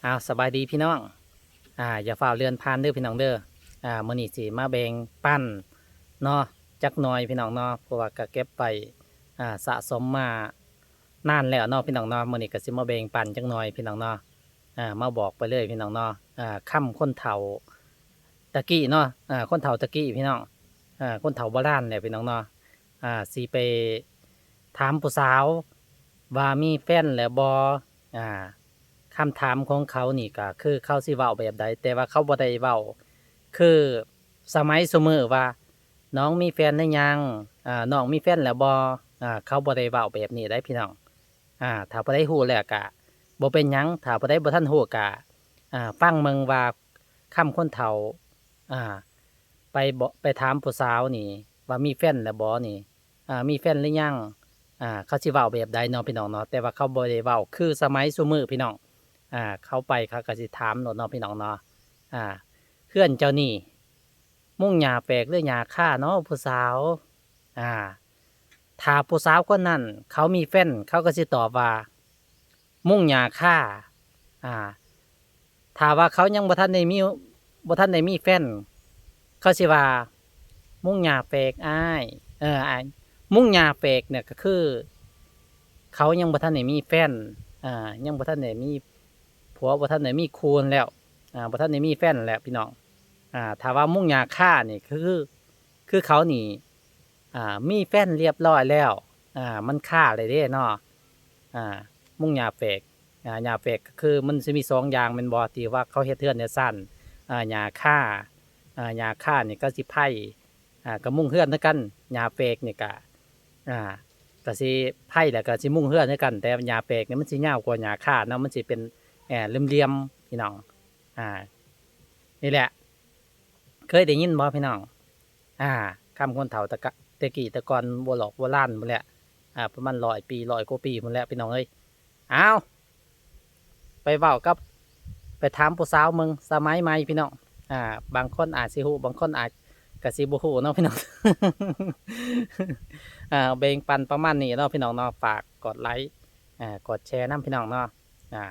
ອ້າວ ສະບາຍດີພີ່ນ້ອງ ອ່າ ຢ່າຟ້າວເລື່ອນຜ່ານເດີພີ່ນ້ອງເດີ ອ່າ ມື້ນີ້ຊິມາແບ່ງປັນເນາະ ຈັກໜ່ອຍພີ່ນ້ອງເນາະ ເພາະວ່າກໍເກັບໄວ້ ອ່າ ສະສົມມານານແລ້ວເນາະພີ່ນ້ອງເນາະ ມື້ນີ້ກໍຊິມາແບ່ງປັນຈັກໜ່ອຍພີ່ນ້ອງເນາະ ອ່າ ມາບອກໄປເລີຍພີ່ນ້ອງເນາະ ອ່າ ຄຳຄົນເຖົ້າຕະກີ້ເນາະ ອ່າ ຄົນເຖົ້າຕະກີ້ພີ່ນ້ອງ ອ່າ ຄົນເຖົ້າໂບລານແຫຼະພີ່ນ້ອງເນາະ ອ່າ ຊິໄປ ຖາມຜູ້ສາວວ່າມີແຟນແລ້ວບໍ່ ອ່າ ຄຳຖາມຂອງເຂົານີ້ກໍຄືເຂົາຊິເວົ້າແບບໃດ ແຕ່ວ່າເຂົາບໍ່ໄດ້ເວົ້າຄືສະໄໝຊຸມື້ວ່າ ນ້ອງມີແຟນຫຼືຍັງ ອ່າ ນ້ອງມີແຟນແລ້ວບໍ່ ອ່າ ເຂົາບໍ່ໄດ້ເວົ້າແບບນີ້ໃດ໋ພີ່ນ້ອງ ອ່າ ຖ້າຜູ້ໃດຮູ້ແລ້ວກະບໍ່ເປັນຫຍັງ ຖ້າຜູ້ໃດບໍ່ທັນຮູ້ກະ ອ່າ ຟັງເບິ່ງວ່າຄຳຄົນເຖົ້າ ອ່າ ໄປເບາະ ໄປຖາມຜູ້ສາວນີ້ວ່າມີແຟນແລ້ວບໍ່ນີ້ ອ່າ ມີແຟນຫຼືຍັງ ອ່າ ເຂົາຊິເວົ້າແບບໃດເນາະພີ່ນ້ອງເນາະ ແຕ່ວ່າເຂົາບໍ່ໄດ້ເວົ້າຄືສະໄໝຊຸມື້ພີ່ນ້ອງ ອ່າ ເຂົາໄປເຂົາກໍຊິຖາມໂລດເນາະພີ່ນ້ອງເນາະ ອ່າ ເຮືອນເຈົ້ານີ້ມຸງຫຍ້າແຝກ ຫຼື ຫຍ້າຄາເນາະຜູ້ສາວ ອ່າ ຖ້າຜູ້ສາວຄົນນັ້ນເຂົາມີແຟນ ເຂົາກໍຊິຕອບວ່າ ມຸງຫຍ້າຄາ ອ່າ ຖ້າວ່າເຂົາຍັງບໍ່ທັນໄດ້ມີ ບໍ່ທັນໄດ້ມີແຟນ ເຂົາຊິວ່າ ມຸງຫຍ້າແຝກອ້າຍ ເອີ ອ້າຍ ມຸງຫຍ້າແຝກນີ້ກໍຄື ເຂົາຍັງບໍ່ທັນໄດ້ມີແຟນ ອ່າ ຍັງບໍ່ທັນໄດ້ມີຜົວ ບໍ່ທັນໄດ້ມີຄູ່ແລ້ວ ອ່າ ບໍ່ທັນໄດ້ມີແຟນແລ້ວພີ່ນ້ອງ ອ່າ ຖ້າວ່າມຸງຫຍ້າຄານີ້ຄື ຄືເຂົານີ້ ອ່າ ມີແຟນລຽບຮ້ອຍແລ້ວ ອ່າ ມັນຄາແລ້ວເດ້ເນາະ ອ່າ ມຸງຫຍ້າແຝກ ອ່າ ຫຍ້າແຝກກໍຄືມັນຊິມີສອງຢ່າງແມ່ນບໍ່ ທີ່ວ່າເຂົາເຮັດເຮືອນເຮັດຊານ ອ່າ ຫຍ້າຄາ ອ່າ ຫຍ້າຄານີ້ກໍຊິໄພ ອ່າ ກໍມຸງເຮືອນຄືກັນ ຫຍ້າແຝກນີ້ກໍ ອ່າ ກໍຊິໄພແລ້ວກໍຊິມຸງເຮືອນຄືກັນ ແຕ່ຫຍ້າແຝກນີ້ມັນຊິຍາວກວ່າຫຍ້າຄາເນາະ ມັນຊິເປັນ ເອີ ຫຼ່ຽມໆ ພີ່ນ້ອງ ອ່າ ນີ້ແຫຼະ ເຄີຍໄດ້ຍິນບໍ່ພີ່ນ້ອງ ອ່າ ຄຳຄົນເຖົ້າແຕ່ກະ ແຕ່ກີ້ແຕ່ກ່ອນ ໂບລອກໂບລານພຸ້ນແຫຼະ ອ່າ ປະມານຮ້ອຍປີ ຮ້ອຍກວ່າປີພຸ້ນແຫຼະພີ່ນ້ອງເອີຍ ອ້າວ ໄປເວົ້າກັບ ໄປຖາມຜູ້ສາວເບິ່ງ ສະໄໝໃໝ່ພີ່ນ້ອງ ອ່າ ບາງຄົນອາດຊິຮູ້ ບາງຄົນອາດກະຊິບໍ່ຮູ້ເນາະພີ່ນ້ອງ ອ່າ ແບ່ງປັນປະມານນີ້ເນາະພີ່ນ້ອງເນາະ ຝາກກົດໄລ ອ່າ ກົດແຊນຳພີ່ນ້ອງເນາະ ອ່າ